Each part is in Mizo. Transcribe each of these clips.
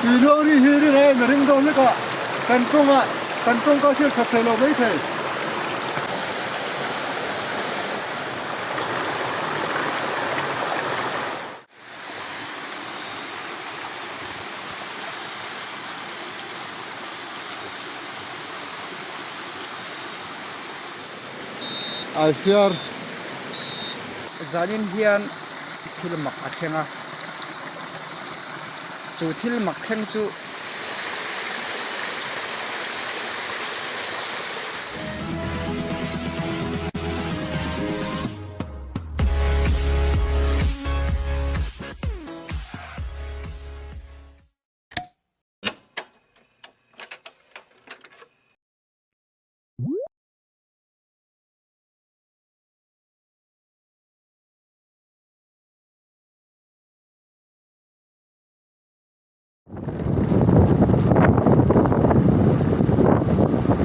Tui luang ri hi rin aiin a ring dawn hlek a, kan tawng ah kan tawngka hriat that thei lo maithei. I fear. Zanin hian thil mak a thleng a, chu thil mak thleng chu.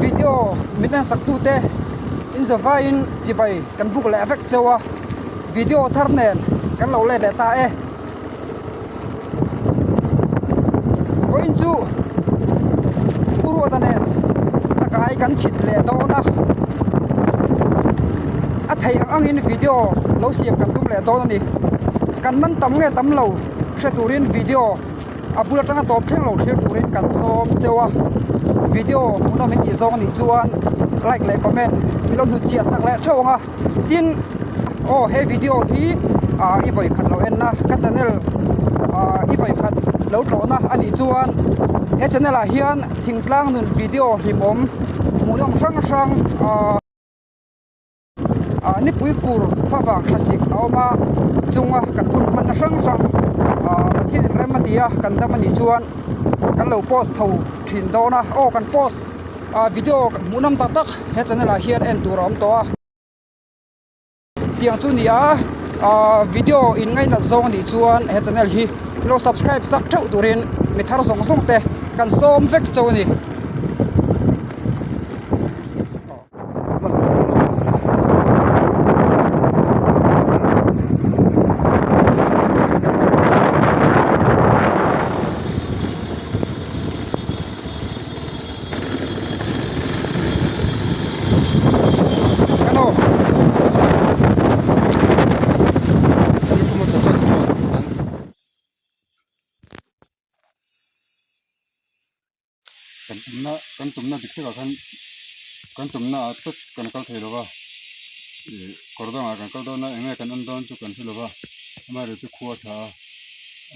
Video min en sak tute in zavaiin chibai kan buk leh vek chauh a video thar nen kan lo let leh ta e vawiin chu Pu Ruata nen chakai kan chhit leh dawn a a theih ang angin video lo siam kan tum leh dawn a ni kan man tam nge tam lo hre turin video a bul atanga tawp thleng lo thlir turin kan sawm cheu a video hmuhnawm in tih zawng anih chuan like leh comment min lo hnut chhiah sak leh theuh ang a tin aw he video hi ah i vawi khat lo en na ka channel ah i vawi khat lo tlawhna anih chuan he channel ah hian thingtlang nun video hlimawm hmuhnawm hrang hrang ah. Ah nipui fur favang thlasik a awm a chunga kan hun hmanna hrang hrang ah Pathian in rem a ti a kan dam a nih chuan kan lo post tho thin dawn a aw kan post ah video hmuhnawm tak tak he channel ah hian en tur a awm tawh a tiang chu ni a ah video in ngainat zawng a nih chuan he channel hi lo subscribe sak theuh turin mi thar zawng zawng te kan sawm vek chauh a ni. Kan tumna kan tumna dik takah khan kan tumna ah tlat kan kal thei lo va ih kawr dangah kan kal dawn a eng nge kan en dawn chu kan hre lo va amaherawhchu chu khua tha a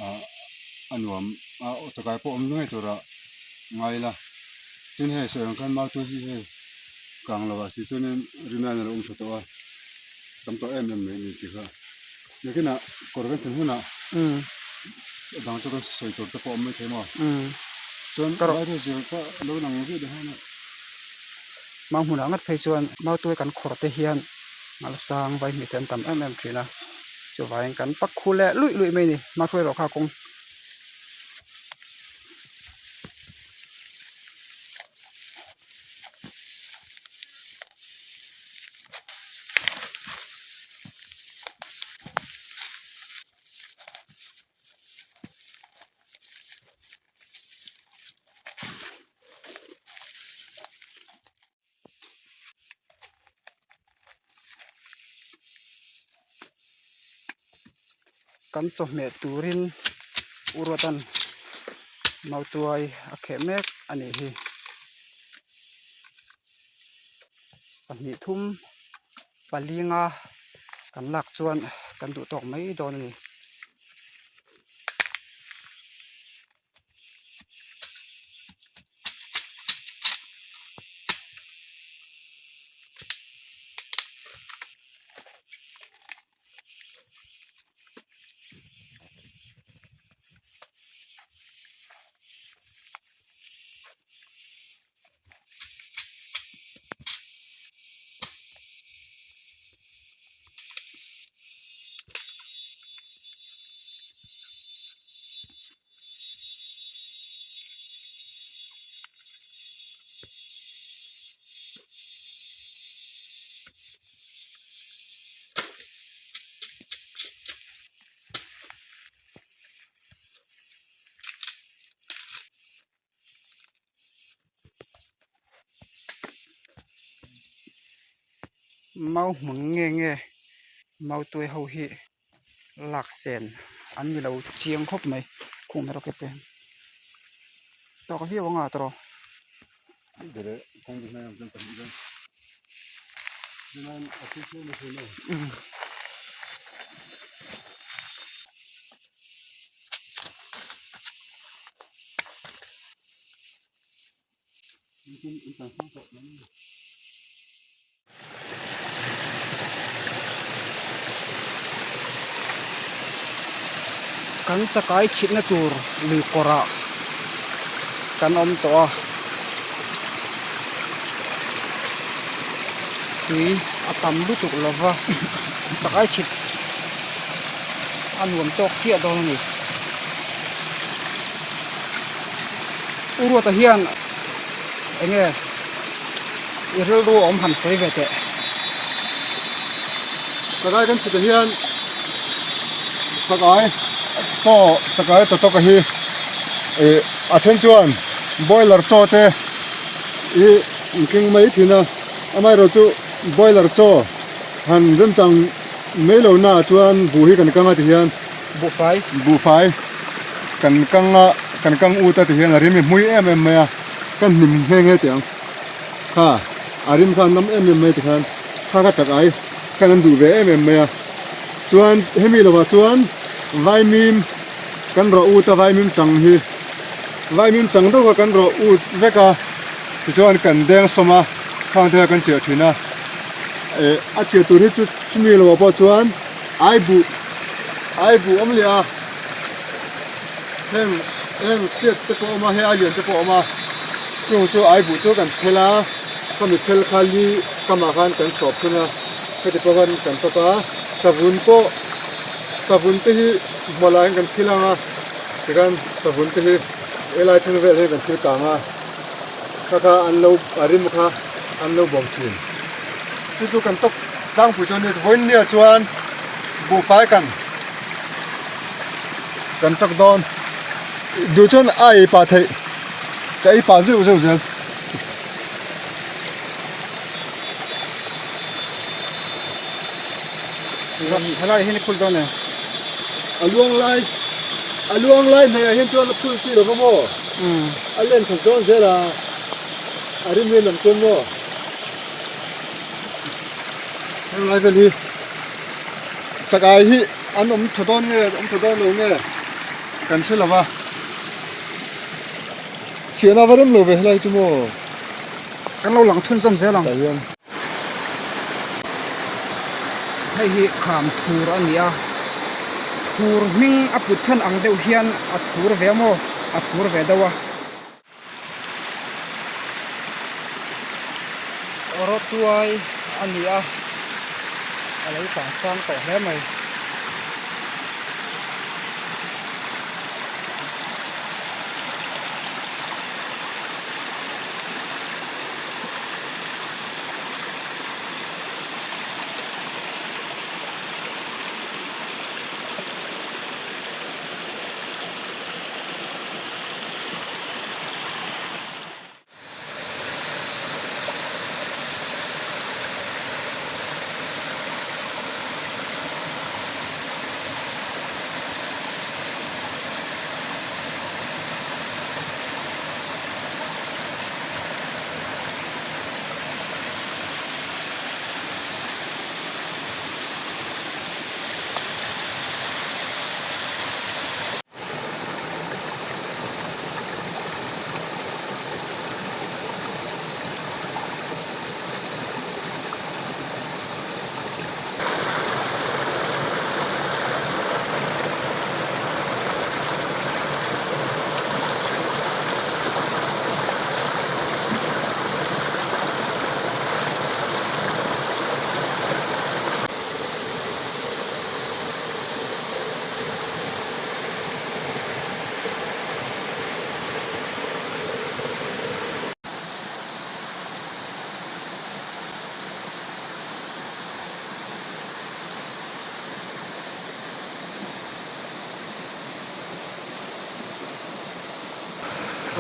ah a nuam a chakai pawh awm ngei turah ngai ila tin hei sawi ang khan mautu hi hei kang lo ah si chuanin rinaiin a lo awm tha tawh a tam tawh em em mai a ni tih kha nakinah kawr kan thlen hunah a dang chu kan sawi tur te pawh a awm maithei maw chuan lai te zir kha lo lang viau dawn a Mau hmunah ngat phei chuan Mautuai kan khawr te hian ngalsang vaihmeh te an tam em em thin a chuvangin kan pak khu leh luih luih mai a ni Mautuai erawh kha kawng. Kan chawhmeh turin U Ruatan mautuai a kheh mek a nih hi. Pahnih thum palinga kan lak chuan kan duh tawk mai dawn a ni. Mau hmun nge nge mautuai ho hi lak sen an ni lo chiang khawp mai khung erawh te tawk viau anga tawh. Kan chakai chhitna tur lui kawrah kan awm tawh a tui a tam lutuk lo va chakai chhit a nuam tawk chiah dawn a ni. U Ruata hian eng nge i rilru awm han sawi ve teh. Chakai kan chhitah hian chakai chaw chakai tawtawka hi ih a then chuan boiler chaw te ih an keng mai thin a amaherawh chu boiler chaw han remchang mai lo naah chuan buh hi kan kang a ti hian. Buhfai. Buhfai kan kang a, kan kang ut a ti hian a rim hi hmui em em mai a, ka hnim nghe nghe teh ang. Kha a rim kha a nam em em mai tikhan kha ka chak ai khan an duh ve em em mai a. Chuan hemi lovah chuan vaimim kan rawh ut a vaimim chang hi vaimim chang deuh kha kan rawh ut vek a tichuan kan deng sawm a khang te kha kan chiah thin a. Eh a chiah tur hi chu chumi lovah pawh chuan ai buh ai buh awm leh a heng heng step te pawh a awm a hei a lian te pawh a awm a chung chu ai buh chu kan phel a khami phel kha li kamah khan kan sawp thung a heti pawh khan kan tawp a savun pawh savun te hi hmawlh ah hian kan thil ang a tikhan savun te hi helai thleng vel hian kan thil kang a kha kha an lo a rim kha an lo bawm thin chu chu kan tawp tlangpui chu a ni vawiin nia chuan buhfai kan kan tak dawn duh chuan a ei pah theih ka ei pah zeuh zeuh zel. Helai hian i phul dawn e. A luang lai a luang lai hmeiah hian chuan a phul chi lo va maw? A len khat dawn zel a a rim hi a lam chuan maw? Heng lai vel hi chakai hi an awm tha dawn nge awm tha dawn lo nge kan hre lo va thian a va rem lo ve helai chu maw kan lo lang chhunzawm zel ang tah hian hei hi kham thur a ni a thur hming a put chhan ang deuh hian a thur ve a maw a thur ve deuh a. Rawtuai a ni a, a lo tang sang tawh hle mai.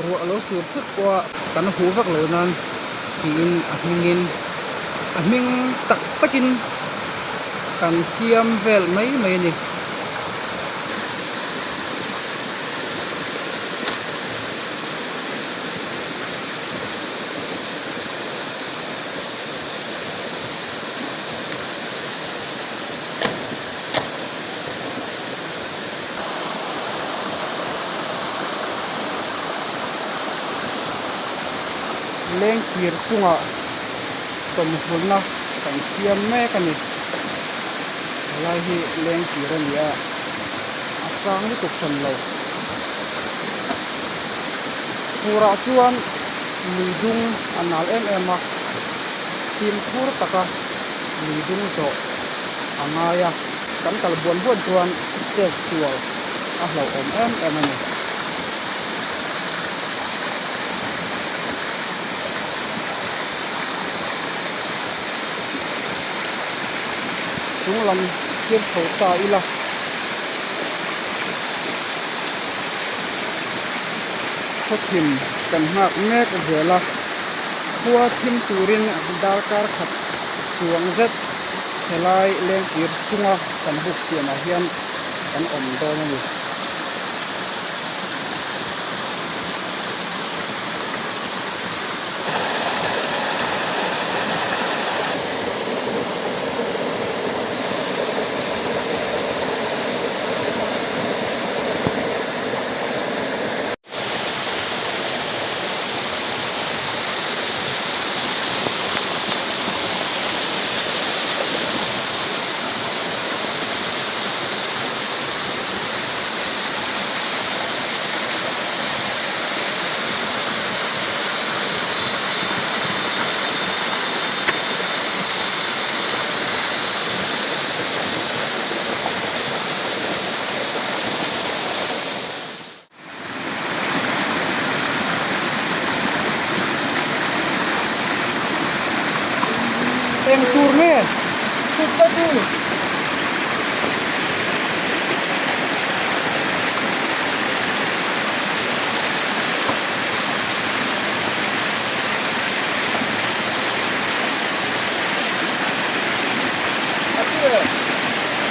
Ruah lo sur thut pawha kan huh vak loh nan tiin a hmingin A hming tak takin kan siam vel mai mai a ni. Lengkir chungah tawmhulna kan siam mek a ni. Helai hi lengkir a ni a, a sang lutuk hran lo. Furah chuan lui dung a nal em em a, fimkhur taka lui dung zawh a ngai a. Kan kal buan buan chuan chet sual a hlauhawm em em a ni. Chung lam thlir chho ta ila. Khawthim kan nghak mek zel a, khua thim turin darkar khat chuang zet helai lengkir chunga kan buk siamah hian kan awm dawn a ni. Eng tur nge thutna tur?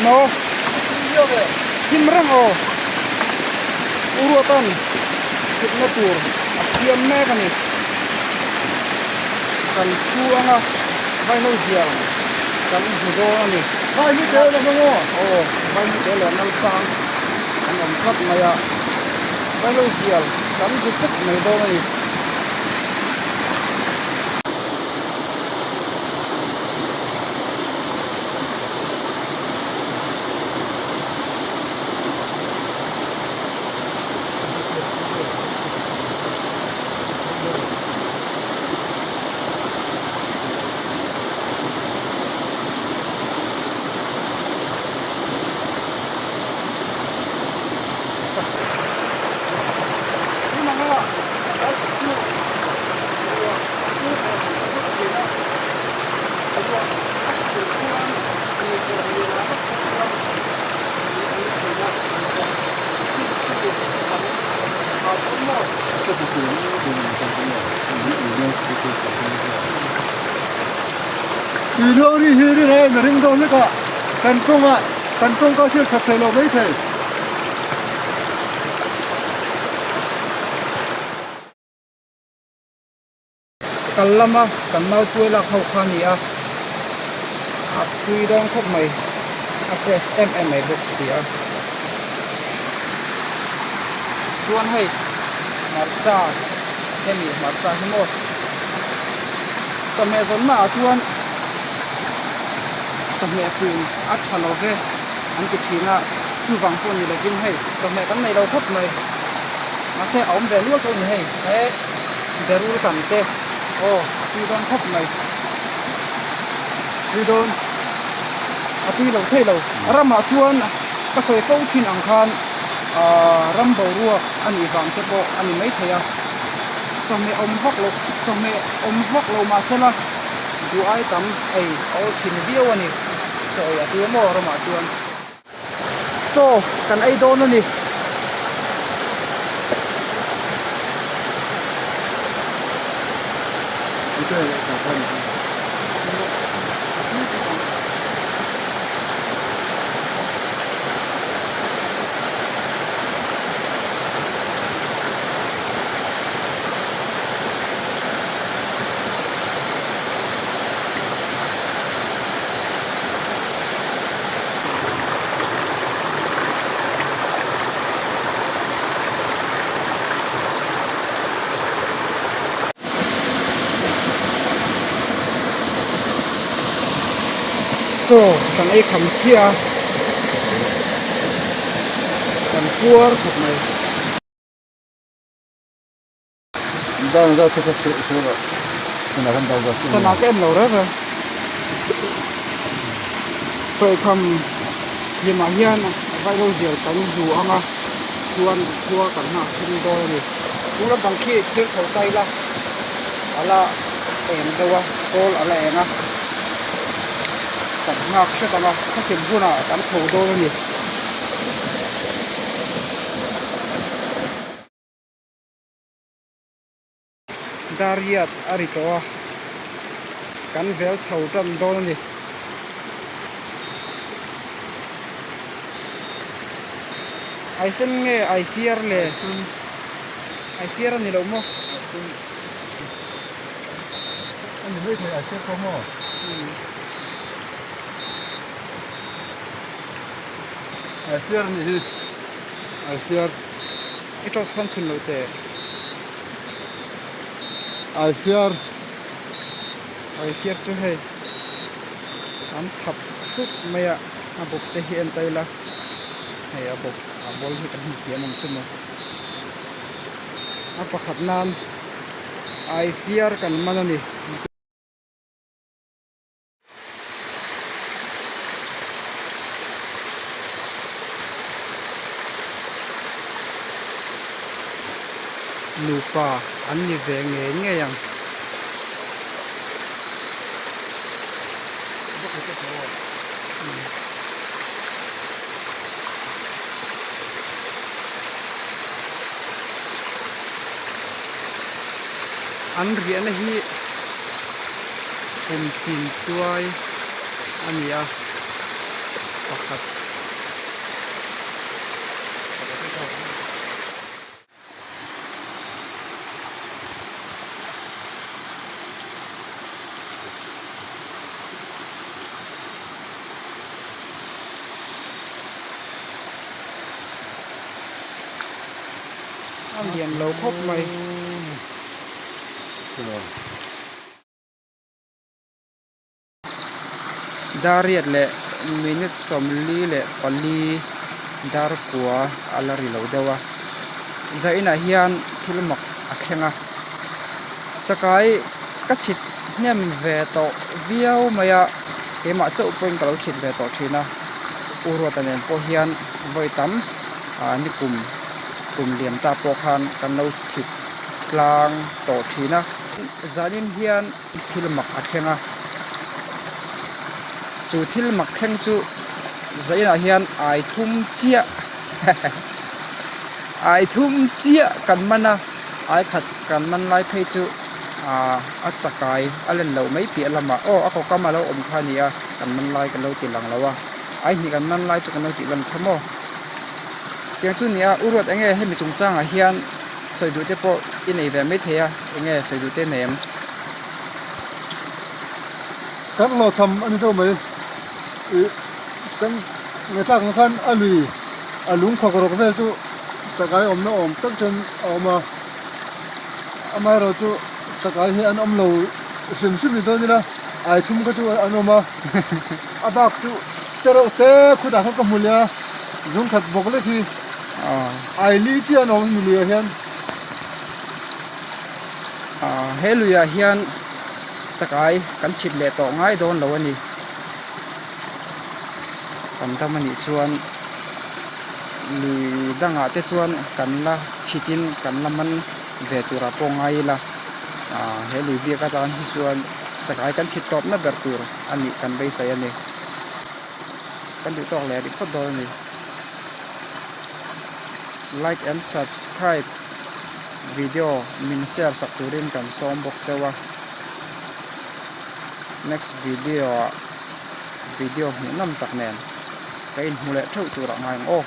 Maw? Thim reng aw. U Ruata'n thutna tur a siam mek a ni. Kan thu anga vaihlo zial kan zu dawn a ni. Aw, vaihlo leh nalchang an awm tlat mai a, vaihlo zial kan zu sek mai dawn a ni. Tui luang ri hi rin aiin a ring dawn hlek a, kan kawngah kan tawngka hriat that thei lo mai thei. Kal lama kan mau tuai lak ho kha a ni a, a pui dawn khawp mai, a fresh em em mai bawk si a. Chuan hei hmarcha hemi hmarcha hi maw chawhmeh zawnna ah chuan chawhmeh fun a tha lo ve an ti thin a, chuvang pawh ni lovin hei chawhmeh kan nei lo khawp mai mahse a awm ve lual tawh a ni hei he. Berul kan te aw a tui dawn khawp mai. Tui dawn a tui lo thei lo. Ramah chuan ka sawi fo thin ang khan ahh ram boruak a nih vang te pawh a ni maithei a. Chawhmeh awm vak loh chawhmeh awm vak lo mahsela duh ai tam ei a awl thin viau a ni. Chaw ei a tui maw ramah chuan. Chaw kan ei dawn a ni. Chaw kan ei kham chiah a, kan puar khawp mai. Sana ka en lo reng reng. Chawlhkham hlimah hian vailo zial kan zu ang a, chuan khua kan nghak then dawn a ni. Chung lampang khi thil chho ta ila a la eng deuh a, kawl a la eng a, kan nghak hret ang a, khawthim hunah kan chho dawn a ni. Dariat a ri tawh a, kan vel chho tan dawn a ni. Ai sen nge ai fiar le? Ai fiar a ni lo maw? A ni mai thei ai fiar pawh maw? Ai fiar a nih hi, ai fiar. I torch khan chhun lo teh. Ai fiar. Ai fiar chu hei an thap hrup mai a, a bawp te hi en ta ila hei a bawp a ball hi kan hmu thiam ang chu maw. A pakhat nan ai fiar kan man a ni. Nupa an ni ve ngei ngei ang. An riahna hi. Kum tin tuai a ni a, pakhat. A lian lo khawp mai. Dariat leh minute 44 dar kua a la ri lo deuh a zainah hian thil mak a thleng a chakai ka chhit hnem ve tawh viau mai a keimah chauh pawhin ka lo chhit ve tawh thin a u Ruata nen pawh hian vawi tam ah nikum kum liam ta pawh khan kan lo chhit tlang tawh thin a zanin hian thil mak a thleng a chu thil mak thleng chu zainah hian ai thum chiah ai thum chiah kan man a ai khat kan man lai phei chu ahh a chakai a len loh mai piah lamah aw a kaw kam a lo awm kha a ni a kan man lai kan lo ti lang lo a ai hnih kan man lai chu kan lo tih lan kha maw tiang chu a ni a u ruat eng nge hemi chungchangah hian. Sawi duh te pawh i nei ve mai thei a, eng nge sawi duh te nei em? Kan hlawhchham a ni deuh mai. Ih kan ngaihthlak ang khan a lui a lung khawk rawk vel chu chakai awmna awm tak chuan a awm a, amaherawh chu chakai hi an awm lo hrim hrim ni dawn ila ai thum kha chu an awm a, a bak chu te reuh te khutah khan ka hmu leh a, zung khat bawk lek hi. Ai li chiah an awm hemi luiah hian. He luiah hian chakai kan chhit leh tawh ngai dawn lo a ni. Kan dam a nih chuan lui dangah te chuan kan la chhitin kan la man ve turah pawh ngai ila. He lui biak atan hi chuan chakai kan chhit tawpna ber tur a nih kan beisei a ni. Kan duh tawk leh rih phawt dawn a ni. Like and subscribe video min share sak turin kan sawm bawk chauh a next video ah video hmuh nawm tak nen ka inhmu leh theuh tur ah ngai ang aw.